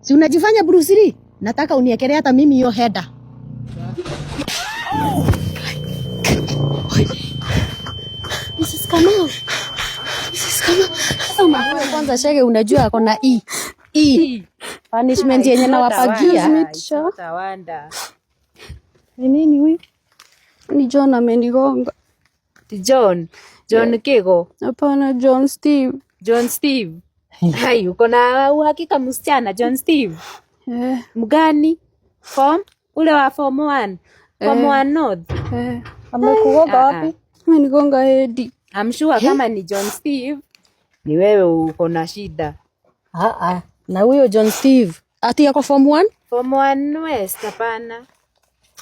Si unajifanya Bruce Lee? Nataka uniekelee hata mimi hiyo header. Mrs. Kamau. Mrs. Kamau. Sasa unaona kwanza Shege unajua ako na E. E. Punishment yenye nawapagia. Tawanda. Ni nini huyu? Ni John amenigonga. John. John Kego. Hapana, John Steve. John Steve. Hai, uko na uhakika msichana John Steve? Eh, Mgani? Form? Ule wa form 1. Form 1 North. eh. Amekugonga wapi? Amenigonga hedi. I'm sure kama ni John Steve ni wewe uko na shida. Ah ah. Na huyo John Steve ati ako form 1? Form 1 West, hapana.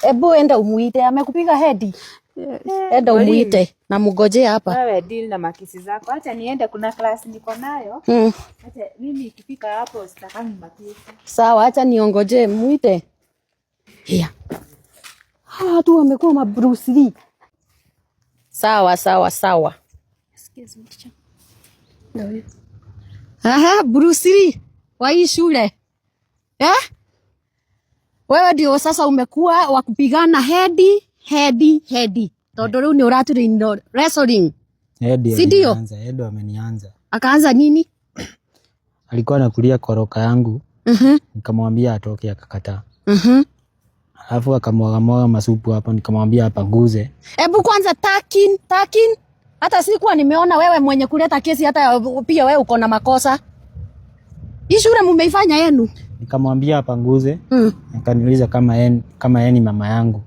Ebu enda umuite, amekupiga hedi. Yes. Enda umuite na mugojee hapa. Wewe deal na makisi zako. Acha niende, kuna class niko nayo. Acha mimi ikifika hapo sitakangi makisi. Sawa, acha niongojee muite. Here. Hawa watu wamekuwa ma Bruce Lee. Sawa sawa sawa. Excuse me, teacher. Ndio huyo. Aha, Bruce Lee wa hii shule. Eh? Wewe ndio sasa umekuwa wa kupigana hedi hedi hedi. Tondu riu ni ũratrain wrestling. Edi Si ndio? alinianza, Edi amenianza. Akaanza nini? Alikuwa anakulia koroka yangu, nikamwambia atoke akakataa. Alafu akamwaga masupu hapo, nikamwambia apanguze. Ebu kwanza takin takin. Hata sikuwa nimeona wewe mwenye kuleta kesi, hata pia wewe uko na makosa. Hii shule mumeifanya yenu. Nikamwambia apanguze, akaniuliza kama yeye ni mama yangu.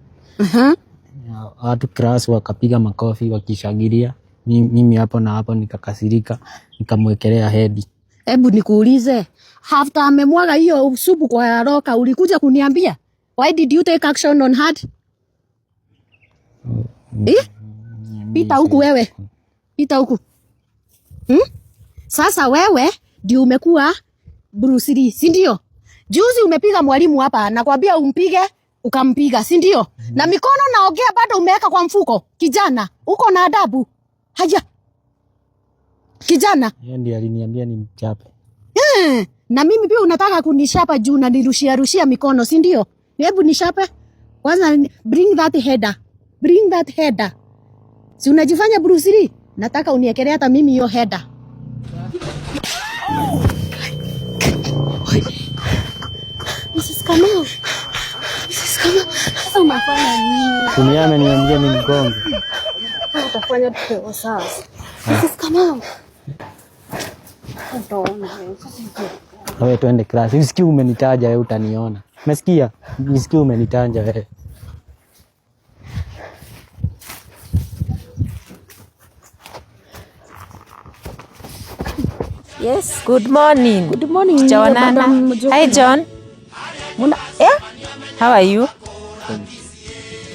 Watu class wakapiga makofi wakishangilia. Mimi hapo na hapo nikakasirika, nikamwekelea hedi. Ebu nikuulize, after amemwaga hiyo supu kwa roka, ulikuja kuniambia? Why did you take action on her? Eh? Pita huku wewe. Pita huku. Sasa wewe ndio umekuwa Bruce Lee, si ndio? Juzi umepiga mwalimu hapa, nakwambia umpige, ukampiga, si ndio? Na mikono naongea bado umeweka kwa mfuko. Kijana, uko na adabu? Haya. Kijana. Yeye ndiye aliniambia nimchape. Na mimi pia unataka kunishapa juu na nirushia rushia mikono, si ndio? Hebu nishape. Kwanza bring that header. Bring that header. Si unajifanya Bruce Lee? Nataka uniekelee hata mimi hiyo header. Mrs. Kamau. Mrs. Kamau. Sasa unafanya nini? Kunia ameniambia nimgonge. Utafanya tupewa sasa. Mrs. Kamau. Utaona wewe. Wewe twende class. Usikie umenitaja wewe utaniona. Umesikia? Usikie umenitaja wewe. Yes. Good morning. Good morning. Tuchaonana. Madam Mjoko. Hi John. Muna, eh? How are you?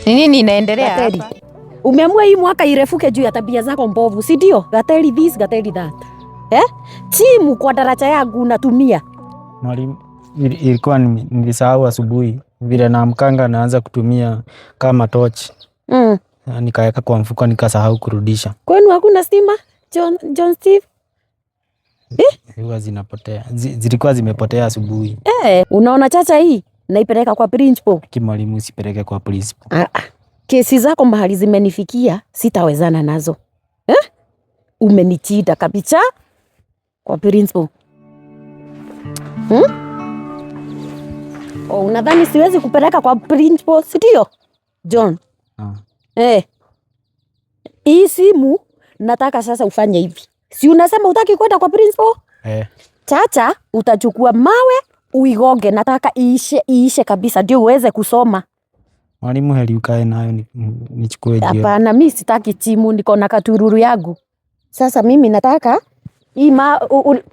Ni nini inaendelea Gateri. hapa? Umeamua hii mwaka irefuke juu ya tabia zako mbovu, si ndio? Gateri this, Gateri that. Eh? Timu kwa daraja yangu unatumia. Mwalimu, ilikuwa nilisahau asubuhi vile naamkanga naanza kutumia kama torch. Nikaweka kwa mfuko nikasahau kurudisha. Kwenu hakuna stima? John Steve? Huwa zinapotea. Zilikuwa zimepotea asubuhi. Unaona chacha hii? Naipeleka kwa principal. Kimwalimu usipeleke kwa principal. Ah, ah. Kesi zako mahali zimenifikia sitawezana nazo. Eh? Umenichida kabisa kwa principal. Oh, unadhani siwezi kupeleka kwa principal, si ndio? John. Hii simu nataka sasa ufanye hivi. Si unasema hutaki kwenda kwa principal? Chacha utachukua mawe uigonge, nataka iishe kabisa ndio uweze kusoma. Mwalimu, heri ukae nayo nichukue jioni. Hapana, mi sitaki timu, niko na katururu yangu. Sasa mimi nataka hii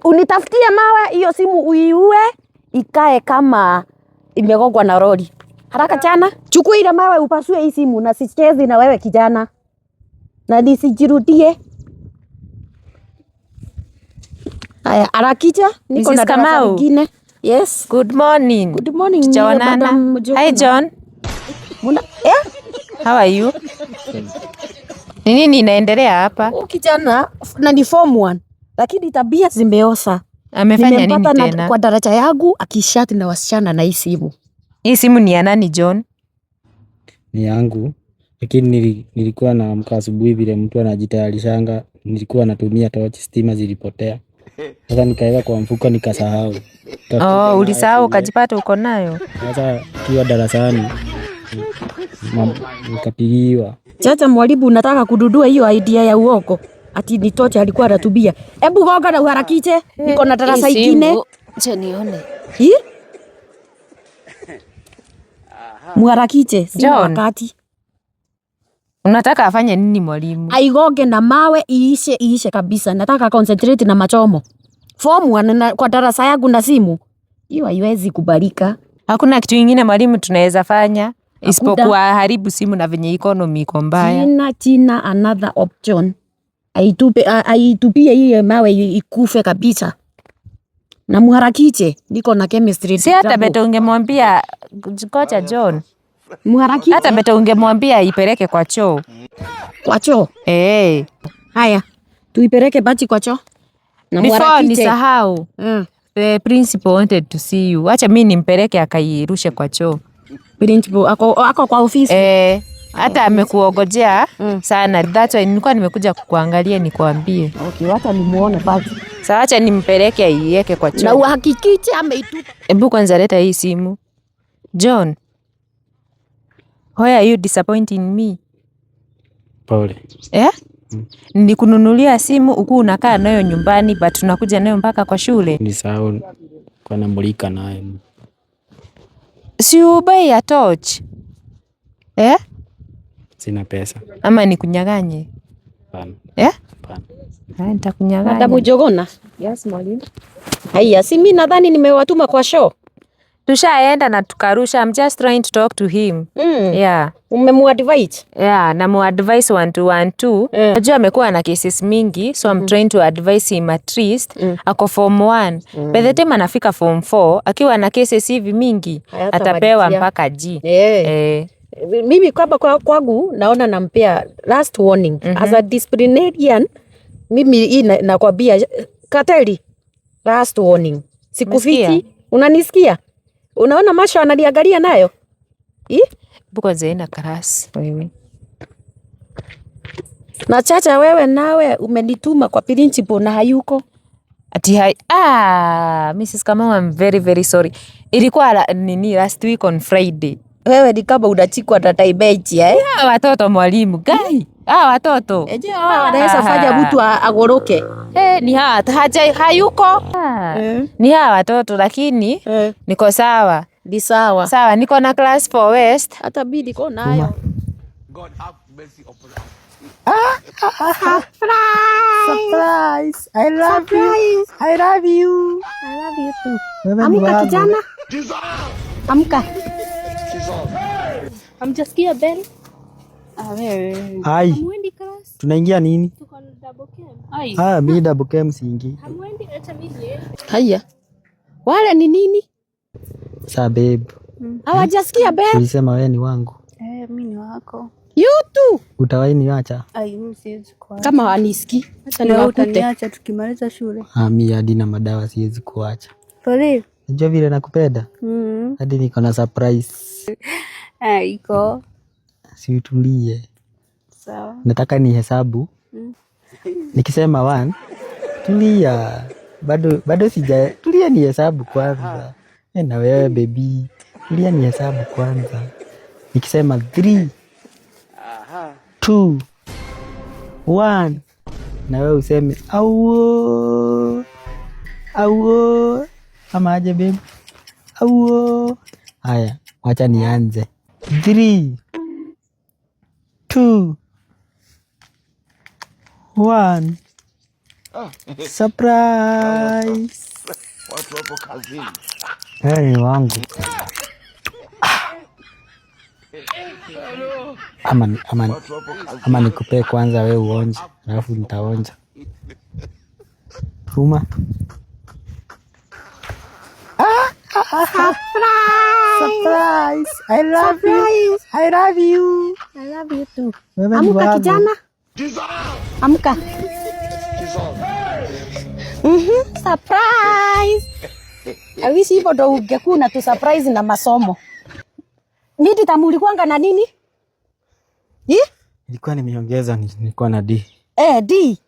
unitafutie mawe, hiyo simu uiue ikae kama imegongwa na lori. Haraka chana, chukua ile mawe upasue hii simu na sichezi na wewe kijana. Na nisijirudie. Haya, harakisha, niko Mrs. na darasa Kamau. lingine. Yes. Good morning. Good morning, Tuchaonana. Madam Mjoko. Hi John. Muna, eh? How are you? Ni nini inaendelea hapa? Huyu kijana na ni form 1 lakini tabia zimeosa. Amefanya nini Nimempata na, tena? kwa daraja yangu akishati na wasichana na hii simu. Hii simu ni ya nani John? Ni yangu, lakini nilikuwa naamka asubuhi vile mtu anajitayarishanga, nilikuwa natumia tochi, stima zilipotea. Sasa nikaweka kwa mfuko nikasahau. Nikakuja Oh, nayo ulisahau shule. ukajipata uko nayo. Sasa tukiwa darasani nikapigiwa. Chacha mwalimu, unataka kududua hiyo idea ya uongo ati ni tochi alikuwa anatubia. Hebu gonga na uharakiche, niko na darasa Hii ingine. simu, acha nione. Hii? Muharakiche, sina John. wakati. Unataka afanye nini mwalimu? Aigonge na mawe iishe, iishe kabisa. Nataka concentrate na machomo. Form one na, kwa darasa yangu na simu hiyo haiwezi kubalika. Hakuna kitu ingine mwalimu tunaweza fanya isipokuwa haribu simu na venye economy iko mbaya. China china another option. Aitupe, aitupie hiyo mawe ikufe kabisa. Na muharakiche, niko na chemistry. Si hata trouble. better ungemwambia kocha John, Muharakiche hata better ungemwambia ipeleke kwa choo. kwa choo. Eh, Haya, tuipeleke bachi kwa choo. Na before muharakiche. nisahau, Mm. the principal wanted to see you. Acha mimi nimpeleke akairushe kwa choo. Principal ako kwa ofisi. Eh, hata amekuogojea sana. That's why nilikuwa nimekuja kukuangalia nikuambie. Okay, wacha nimuone basi. Sasa acha nimpeleke aiweke kwa Na choo. uhakikishe ameitupa. Hebu kwanza leta hii simu. John, why are you disappointing me? Pole. Eh? Nilikununulia simu huku unakaa nayo nyumbani but tunakuja nayo mpaka kwa shule. Nilisahau kwa namulika nayo. Si ubuy ya torch. Eh? Sina pesa. Ama nikunyang'anye? Hapana. Eh? Hapana. Haya, nitakunyang'anya. Madamu Jogona. Yes, mwalimu. Haya, si mimi nadhani nimewatuma kwa show. Tushaenda na tukarusha. I'm just trying to talk to him. Mm. Yeah. Umemuadvise? Yeah, na muadvise 1 2 1 2. Najua amekuwa na cases mingi, so I'm trying to advise him at least. Ako form 1. By the time anafika form 4 akiwa na cases hivi mingi Hayatamalizia. atapewa mpaka G. Eh. Eh. Mimi kwamba kwangu naona nampea last warning. As a disciplinarian, mimi hii nakwambia Kateli, last warning. Sikufiti. Umesikia? Unanisikia? Unaona macho ananiangalia nayo? Ih? Hebu kwanza enda class wewe. Na Chacha wewe nawe umenituma kwa principal na hayuko. Ati hai, Mrs. Kamau, I'm very very sorry. Ilikuwa nini last week on Friday. Wewe ni kama unachikwa na dementia eh? Ah, watoto mwalimu, guy. Ah, watoto. Eje hawa wanaweza fanya mtu agoroke. Eh, ni hawa haja hayuko. Eh. Ni hawa watoto lakini Eh. niko sawa. Ni sawa. Sawa, niko na class 4 West. Hata mimi niko nayo. Surprise! I love you. I love you. I love you too. Wewe ni Amka wangu. kijana. Amka. Hamjasikia bell? Ah, wewe. Ai, Hamwendi class? tunaingia nini? Tuko na double chem. Ai. Ah, mi double chem siingi. Hamwendi hata mimi niende. Haya. Wale ni nini? Sa babe, Hawajasikia bell. ulisema wewe ni wangu. Eh, mimi ni wako. You too. Utawahi niacha? Ai, mimi siwezi kuacha. Kama hanisikii. Acha Na wewe niwakute. utaniacha tukimaliza shule. Ah, mi hadi na madawa siwezi kuacha. For real? Najua vile nakupenda. Mm. Hadi niko na surprise. Ah, iko. Si utulie. Sawa. Nataka ni hesabu. Nikisema one, tulia. Bado sija tulia ni hesabu kwanza. E, na wewe baby, tulia ni hesabu kwanza. Nikisema 3 2 1 na wewe useme auo auo, ama aje babe, auo. Haya, wacha nianze. 3 2 1 Surprise! Watu wapo kazini. Wewe ni wangu. Ama, Watu wapo kazini. ama nikupee kwanza we uonje, alafu nitaonja. Ruma. Surprise! I love you. I love you. I love you too. Wewe ni Amka wangu. kijana. Amka. Surprise. I wish hivyo ndo ungekuwa unatu surprise na masomo. Mid term ulikuwanga na nini? Ih? Nilikuwa nimeongeza, nilikuwa na D. Eh, D.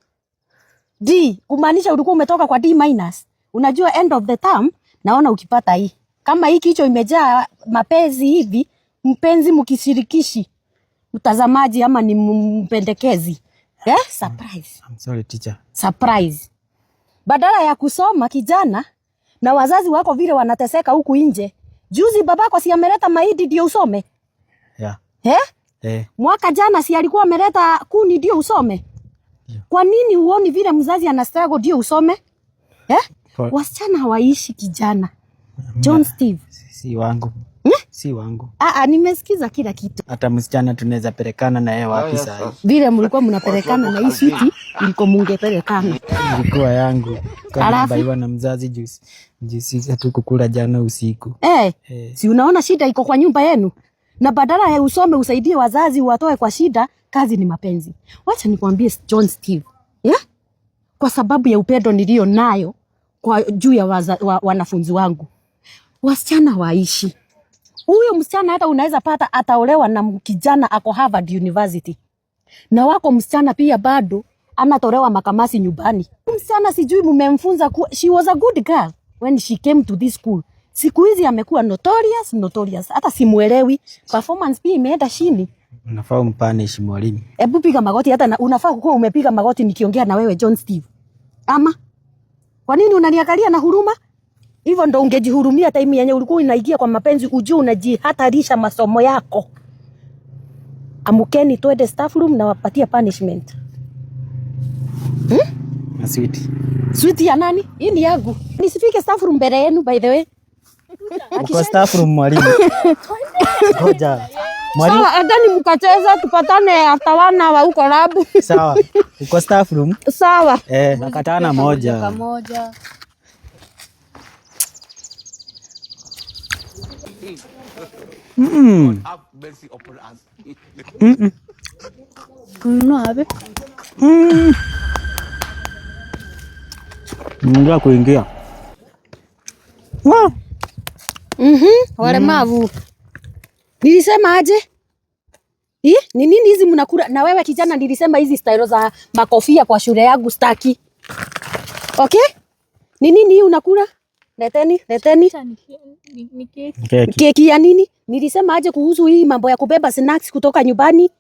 D, kumaanisha ulikuwa umetoka kwa D minus. Unajua end of the term naona ukipata hii. Kama hii kichwa imejaa mapenzi hivi, mpenzi mkishirikishi mtazamaji ama ni mpendekezi. Eh, surprise. I'm sorry, teacher. Surprise. Badala ya kusoma kijana na wazazi wako vile wanateseka huku nje. Juzi babako si ameleta mahindi ndio usome? Yeah. Eh? Eh. Mwaka jana si alikuwa ameleta kuni ndio usome? Ndio. Kwa nini huoni vile mzazi ana struggle ndio usome? Eh? Wasichana hawaishi kijana. John Steve. Si wangu. Si wangu. Ah, ah, nimesikiza kila kitu. Hata msichana tunaweza pelekana na yeye wapi Haya saa hii? sasa. Vile mlikuwa mnapelekana na hii switi iliko mungepelekana. Ilikuwa yangu. Kama Alafu? baiwa na mzazi juzi. Juzi hatukukula jana usiku. Eh, Eh. si unaona shida iko kwa nyumba yenu? Na badala ya usome usaidie wazazi uwatoe kwa shida, kazi ni mapenzi. Wacha nikwambie John Steve. Yeah? Kwa sababu ya upendo nilio nayo kwa juu ya wanafunzi wangu. Wasichana waishi. Huyo msichana hata unaweza pata ataolewa na kijana ako Harvard University. Na wako msichana pia bado anatolewa makamasi nyumbani. Msichana sijui mumemfunza she was a good girl when she came to this school. Siku hizi amekuwa notorious, notorious. Hata simuelewi. Performance pia imeenda chini. Unafaa umpanish mwalimu. Hebu piga magoti hata na, unafaa kuwa umepiga magoti nikiongea na wewe John Steve. Ama kwa nini unaniangalia na huruma? Hivyo ndo ungejihurumia time yenye ulikuwa unaingia kwa mapenzi, ujue unajihatarisha masomo yako. Amukeni twende staff room na wapatie punishment. Na sweet. Sweet ya nani? Hii ni yangu. Nisifike staff room mbele yenu by the way. Uko staff room mwalimu. Ngoja. Mwalimu. Sawa, endeni mkacheza tupatane after 1 hour huko lab. Sawa. Uko staff room? Sawa. Eh, nakatana moja. Pamoja. Have mercy upon us. Kununua wapi? Ingia kuingia. Wow. Walemavu. Nilisema aje? Ih, ni nini hizi mnakula? Na wewe kijana, nilisema hizi style za makofia kwa shule yangu staki. Okay? Ni nini hii unakula? Leteni, leteni. Acha ni keki. Keki. Keki ya nini? Nilisema aje kuhusu hii mambo ya kubeba snacks kutoka nyumbani?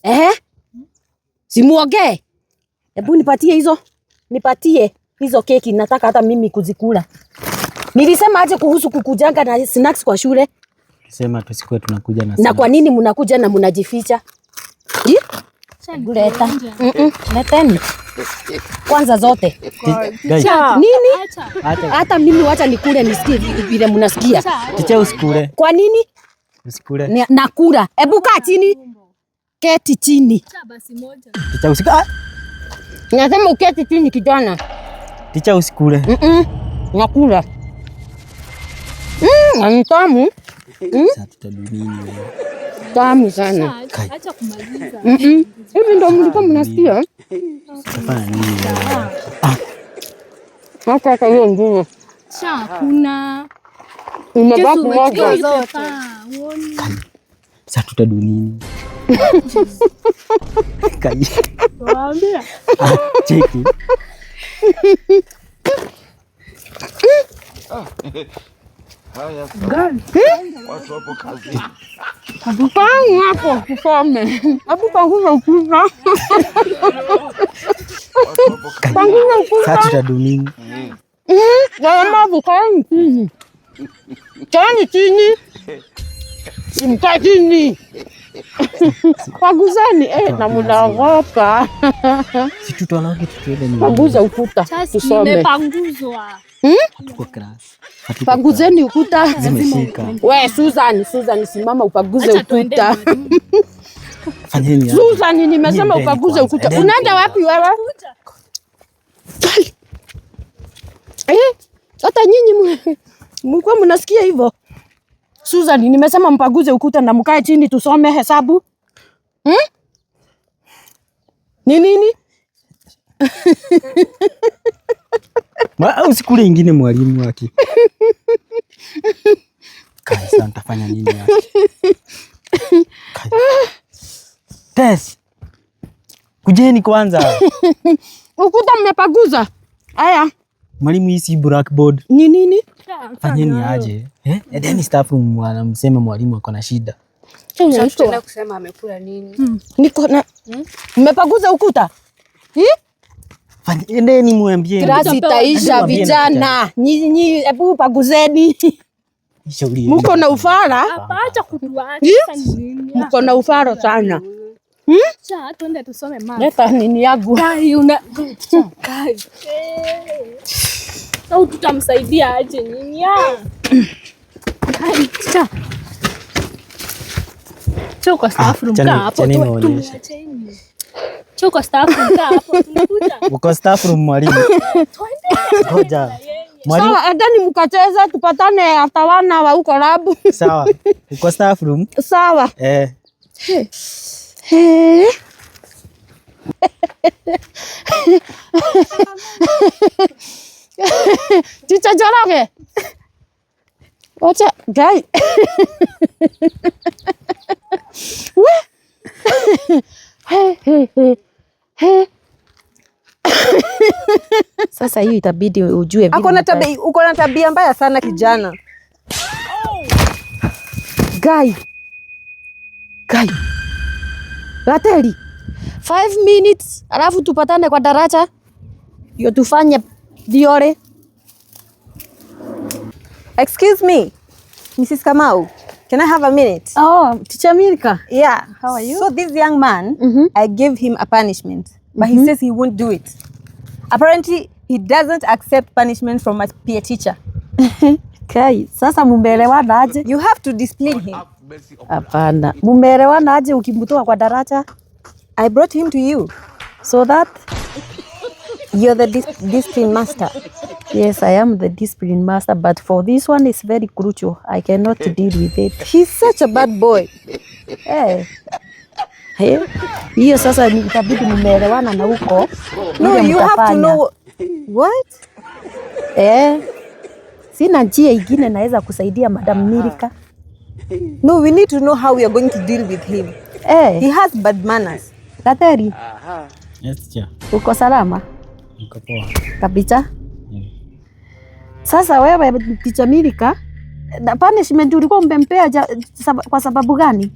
Ehe? Simuongee. Hebu nipatie hizo. Nipatie hizo keki, nataka hata mimi kuzikula. Nilisema aje kuhusu kukujanga na snacks kwa shule? Sema tusikuwe tunakuja na Na kwa nini mnakuja na mnajificha? Ih? Acha Leta. nikuonje. Leteni. Kwanza zote. Guys, Nini? Acha. acha Hata mimi wacha nikule nisikie vile mnasikia. Acha. teacher usikule. Kwa nini? Usikule. Nakula. Hebu kaa chini. Keti chini. Acha basi moja. Teacher usikule. Ah! Nasema uketi chini kijana. Teacher usikule. Nakula. Ni tamu. Sasa tutadu nini wewe? Tamu sana. Acha, acha kumaliza. Hivi ndo mlikuwa mnasikia? Tutafanya nini wewe? Hata hata hiyo nguo. Acha, kuna Umebaki moja. Hiyo paper, huoni? Sasa tutadu nini? Kai. Waambia. Ah, cheki. Haya sasa. Watu wapo kazini. Kaeni hapo tusome. Hebu panguza ukuta. Watu wapo kazini. Panguza ukuta. Sasa tutadu nini? Walemavu kaeni chini. Kaeni chini. Mkae chini. Panguzeni na mnaogopa. Si tutonoke tuende nyumbani. Panguza ukuta Acha, tusome. nimepanguzwa. Hatuko class. Hatuko Panguzeni ukuta. class. Zimeshika. We Susan, Susan simama upanguze Acha tuende ukuta. mwalimu. Fanyeni hapo. Susan nimesema Nyie endeni upanguze kwanza, ukuta. endeni Unaenda kwanza. wapi wewe? Eh, hata nyinyi mlikuwa mnasikia hivyo? Susan, nimesema mpanguze ukuta na mkae chini tusome hesabu. Hmm? Ni nini? Usikule ingine mwalimu wake. Kai, sasa nitafanya nini yake? Kai. Tess. Kujeni kwanza. Ukuta mmepaguza. Aya, Mwalimu, hii si blackboard. Ni nini? Fanyeni aje? Eh? Endeni staff room mseme mwalimu ako na shida. Sasa tutaenda kusema amekula nini? Niko na mmepaguza ukuta. Eh? Endeni muambie. Class itaisha Mwambie na vijana. Nyinyi hebu paguzeni. Shauri. Mko na ufara? Hapa acha kutuacha sasa ni nini? Mko na ufara sana. Cha, twende tusome math. Leta nini yangu. Kai una Kai. Au tutamsaidia aje nyinyi? Ah? Kai, cha. Choo kwa staff room kaa hapo. Chani niwaonyeshe. Tuacheni. Choo kwa staff room kaa hapo tunakuja. Uko staff room mwalimu. Twende. Ngoja. Mwalimu, Sawa, endeni mkacheze, tupatane after 1 hour huko lab. Sawa. Uko staff room? Sawa. Eh. Hey. Teacher Njoroge. Wacha guy. We. Hey, hey, hey. Hey. Sasa hiyo itabidi ujue vile Ako na tabia, uko na tabia mbaya sana kijana. Guy. Guy. Gateli. 5 minutes alafu tupatane kwa daraja. Ndio tufanye theory. Excuse me, Mrs. Kamau. Can I have a minute? Oh, Teacher Milka. Yeah. How are you? So this young man, I gave him a punishment, but he says he won't do it. Apparently, he doesn't accept punishment from a peer teacher. Okay, sasa mumeelewana aje? You have to discipline him. Hapana. Mumeelewana aje ukimtoa kwa daraja? I brought him to you. So that You're the discipline master. Yes, I am the discipline master, but for this one it's very crucial. I cannot deal with it. He's such a bad boy. Eh. Hey. Hiyo sasa ni itabidi mumeelewana na huko. No, Vile you have to mtafanya. Know what? Eh. Sina njia ingine naweza kusaidia Madam Milka. No, we need to know how we are going to deal with him. Eh, He has bad manners. Gateri, Yes, teacher. Uko salama Niko poa. Kabisa? Sasa wewe Teacher Milka, na punishment ulikuwa umempea kwa sababu gani?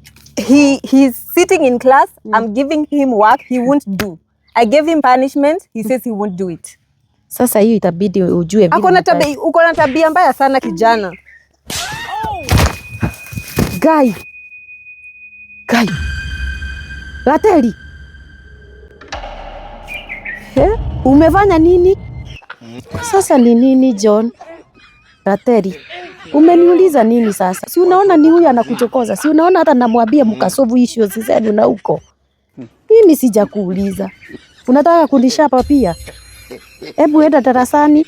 He's sitting in class. I'm giving him work he won't do. I gave him punishment. He says he won't do it. Sasa hiyo itabidi ujue vile Ako na tabia, uko na tabia mbaya sana kijana. Guy. Guy. Gateri. Eh? Umefanya nini? Sasa ni nini John? Gateri. Umeniuliza nini sasa? Si unaona ni huyu anakuchokoza? Si unaona hata namwambia mkasolve issues zenu na huko. Mimi sijakuuliza. Unataka kunishapa pia? Hebu enda darasani.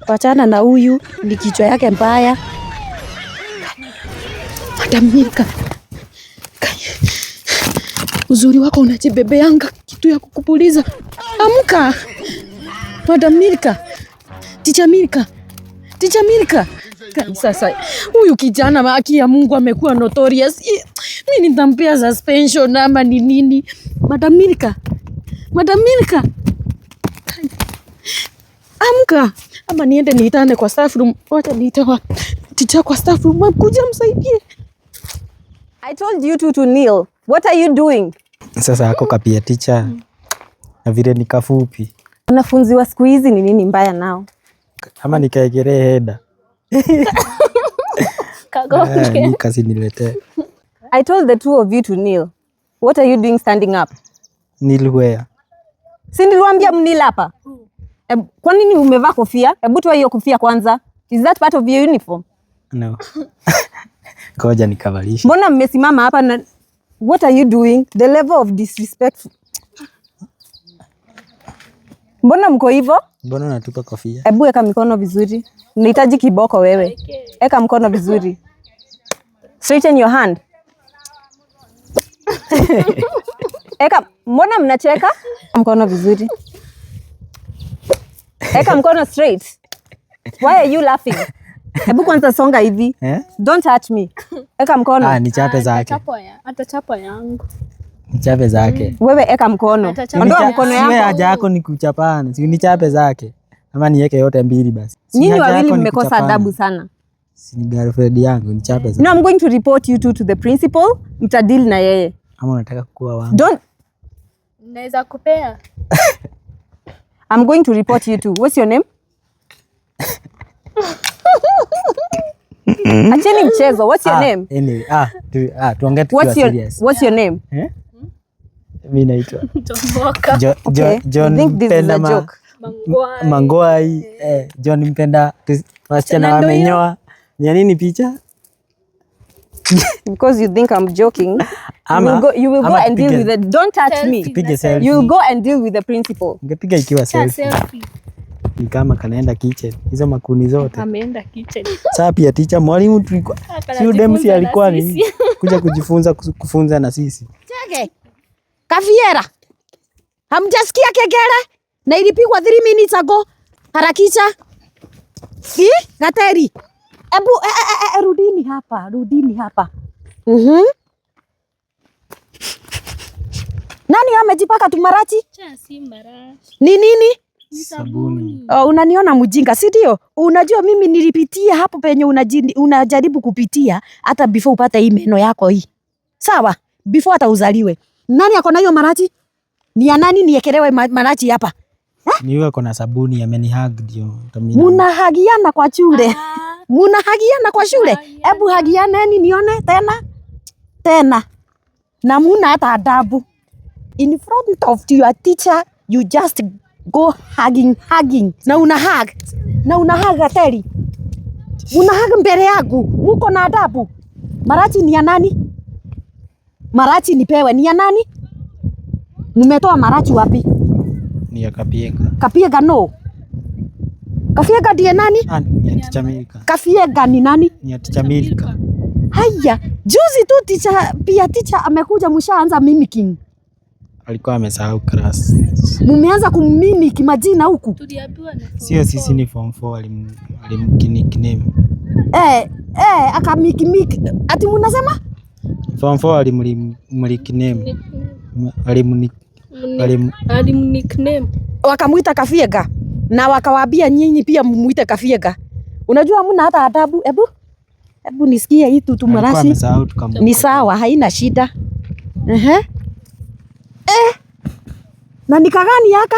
Wachana na huyu, ni kichwa yake mbaya. Madam Milka. Kai. Uzuri wako unajibebeanga kitu ya kukupuliza. Amka. Madam Milka. Teacher Milka. Teacher Milka. Kai, sasa huyu kijana haki ya Mungu amekuwa notorious. Mi nitampea suspension ama ni nini? Madam Milka. Madam Milka. Kai. Amka. Ama niende niitane kwa staff room. Wacha niite kwa teacher kwa staff room. Kuja msaidie. I told you two to kneel. What are you doing? Sasa ako ka peer teacher na vile ni kafupi. Wanafunzi wa siku hizi ni nini mbaya nao? Ama nikaekelee header. Kagonge. Eh, mi kazi niletee. I told the two of you to kneel. What are you doing standing up? Kneel where? Si niliwaambia mkneel hapa? Kwa nini umevaa kofia? Hebu toa hiyo kofia kwanza. Is that part of your uniform? No. Ngoja nikavalishe. Mbona mmesimama hapa na what are you doing? The level of disrespect. Mbona mko hivyo? Mbona unatupa kofia? Hebu weka mikono vizuri. Unahitaji kiboko wewe. Eka mkono vizuri. Straighten your hand. Eka, mbona mnacheka? Mkono vizuri. Eka mkono straight. Why are you laughing? Hebu kwanza songa hivi. Eh? Don't touch me. Eka mkono. Ah, nichape zake. Atachapa yangu. Nichape zake. Wewe eka mkono. Atachapa Ondoa yangu. mkono Si wewe yako. haja yako ni kuchapana. Si nichape zake. Ama niweke yote mbili basi. Si Nyinyi haja wawili yako ni mmekosa kuchapana. adabu sana. Si ni girlfriend yangu, nichape zake. No, I'm going to report you two to the principal. Mtadeal na yeye. Ama unataka kuwa wangu? Don't. Naweza kupea. I'm going to report you two. What's your name? Acheni mchezo. What's your name? Anyway, tuongee tukiwa serious. What's your name? Eh? Mimi naitwa Tomboka. Okay. John You think this is a Mpenda joke? Mangwai. Mangwai, John Mpenda, wasichana wamenyoa. Ni ya nini picha? Because you think I'm joking. You will go and deal with it. Don't touch me. Tupige selfie. You will go and deal with the principal. Ungepiga ikiwa selfie. Selfie. Ni kama kanaenda kitchen. Hizo makuni zote. Ameenda kitchen. Sasa pia teacher mwalimu tulikuwa si dem si alikuwa ni kuja kujifunza kufunza na sisi. Chege. Kaviera. Hamjasikia kengele? Na ilipigwa 3 minutes ago. Harakisha. Si? Gateri. Ebu rudini hapa, rudini hapa. Nani amejipaka tumarachi? Si marachi. Ni nini? Sabuni. Oh, unaniona mjinga, si ndio? Unajua mimi nilipitia hapo penye unajaribu kupitia hata before upate hii meno yako hii. Sawa? Before hata uzaliwe. Nani ako na hiyo marachi? Ni ya nani niekelewe marachi hapa? Ni yule ako na sabuni amenihug ndio. Munahagiana kwa shule. Munahagiana kwa shule. Hebu hagianeni nione tena. Tena. Na muna hata adabu. In front of your teacher you just go hugging. Na una hug. Na una hug Gateri. Una hug mbele yangu. Muko na adabu. Marachi ni ya nani? Marachi nipewe ni ya nani? Mmetoa marachi wapi? Ni ya Kapiega. Kapiega no. Kapiega ndiye nani? Ni ya Teacher Milka. Kapiega ni nani? Ni ya Teacher Milka. Haya, juzi tu teacher amekuja mshaanza mimicking. Alikuwa amesahau class. Mumeanza kummimic majina huku. Tuliambiwa na Sio sisi ni form 4 alimnickname. Akamikimik. Ati mnasema? Form 4 alimnickname. Alimnickname. Wakamuita Kafiega na wakawaambia nyinyi pia mmuite Kafiega. Unajua hamna hata adabu. Hebu nisikie hii tutumarashi. Ni sawa, haina shida. Na nikagani haka?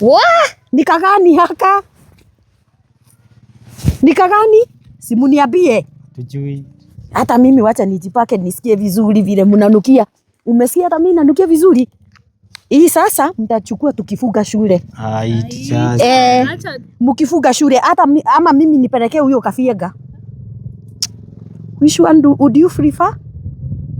Wa, nikagani haka? Nikagani? Simuniambie. Tujui. Hata mimi wacha nijipake nisikie vizuri vile mnanukia. Umesikia hata mimi nanukia vizuri? Hii sasa mtachukua tukifuga shule. Mkifuga shule hata ama mimi nipelekee huyo Kafiega. Which one would you prefer?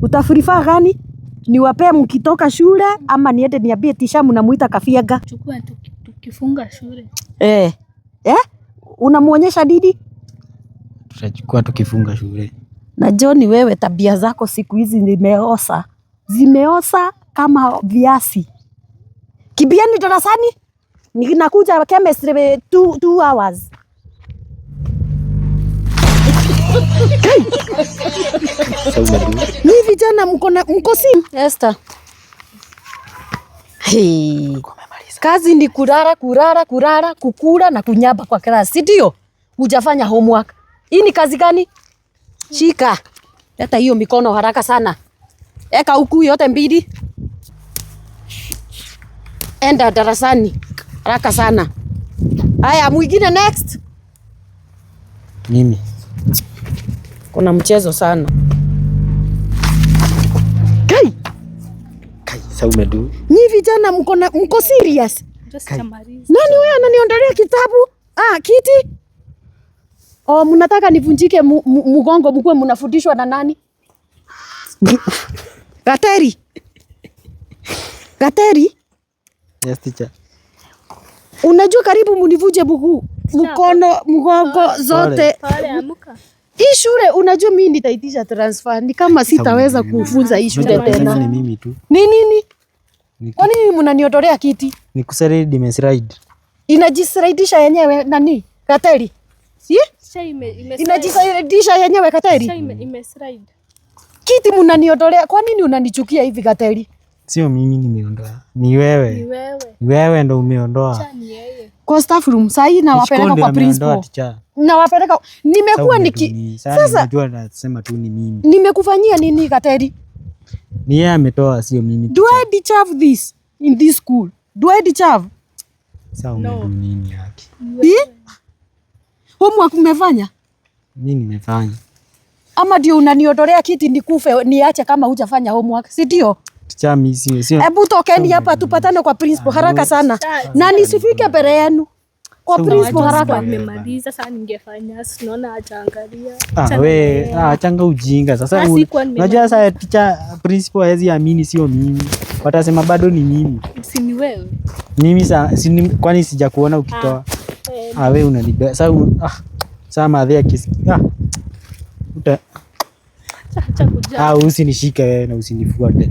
Utaprefer gani? Niwapee mkitoka shule ama niende niambie tisha mnamuita Kafiega? Chukua tukifunga shule. Unamuonyesha Didi? Tutachukua tukifunga shule. Na John, wewe tabia zako siku hizi zimeosa. Zimeosa kama viazi. Kibieni darasani. Ninakuja chemistry 2 hours. Ni vijana mko si Esther. Hey. Kazi ni kulala, kulala, kulala, kukula na kunyaba kwa class, si ndio? Hujafanya homework. Hii ni kazi gani? Shika. Leta hiyo mikono haraka sana. Eka huku yote mbili. Enda darasani haraka sana. Haya, mwingine next. Mimi. Kuna mchezo sana. Kai. Kai, sasa umedu. Ni vijana mko serious? Nani wewe ananiondolea kitabu? Kiti? Oh, mnataka nivunjike mgongo mkuwe mnafundishwa na nani? Gateri. Gateri. Yes, teacher. Unajua karibu munivunje mguu, mkono, mgongo zote. Pale amuka. Hii shule unajua mimi nitaitisha transfer. Ni kama sitaweza kufunza hii shule tena. Ni mimi tu. Ni nini? Kwa nini mnaniondolea kiti? Ni kuseridi nimeslide. Inajisaidisha yenyewe nani? Kateri. Si? Sha ime Inajisaidisha yenyewe Kateri. Sha ime slide. Kiti mnaniondolea. Kwa nini unanichukia hivi Kateri? Sio mimi nimeondoa. Ni wewe. Ni wewe. Wewe ndo umeondoa. Sha ni yeye. Kwa staff room saa hii nawapeleka Nishkonde kwa ameondoa principal. teacher. Nawapeleka. Nimekuwa Sasa niki sasa sasa unajua nasema tu ni mimi. Nimekufanyia nini Kateri? Ni yeye ametoa, sio mimi. Do I deserve this in this school? Do I deserve? Sasa umedu nini haki? Eh? Homework umefanya? Mimi nimefanya. Ama ndio unaniondolea kiti nikufe niache kama hujafanya homework, si ndio? Teacher, mimi sio. Hebu tokeni hapa tupatane kwa principal haraka sana. Na nisifike mbele yenu. Kwa principal haraka. Amemaliza sasa, ningefanya sinaona ajaangalia. Ah, we, ah, changa ujinga sasa. Ah, sikuwa nimemaliza. Unajua sasa teacher, principal hawezi amini sio mimi. Watasema bado ni mimi. Si ni wewe? Mimi sa, si, kwani sijakuona ukitoa? Ah, we unanibe. Sasa sasa madhe akisikia. Ah. Uta Acha kuja. Ah, usinishike wewe na usinifuate.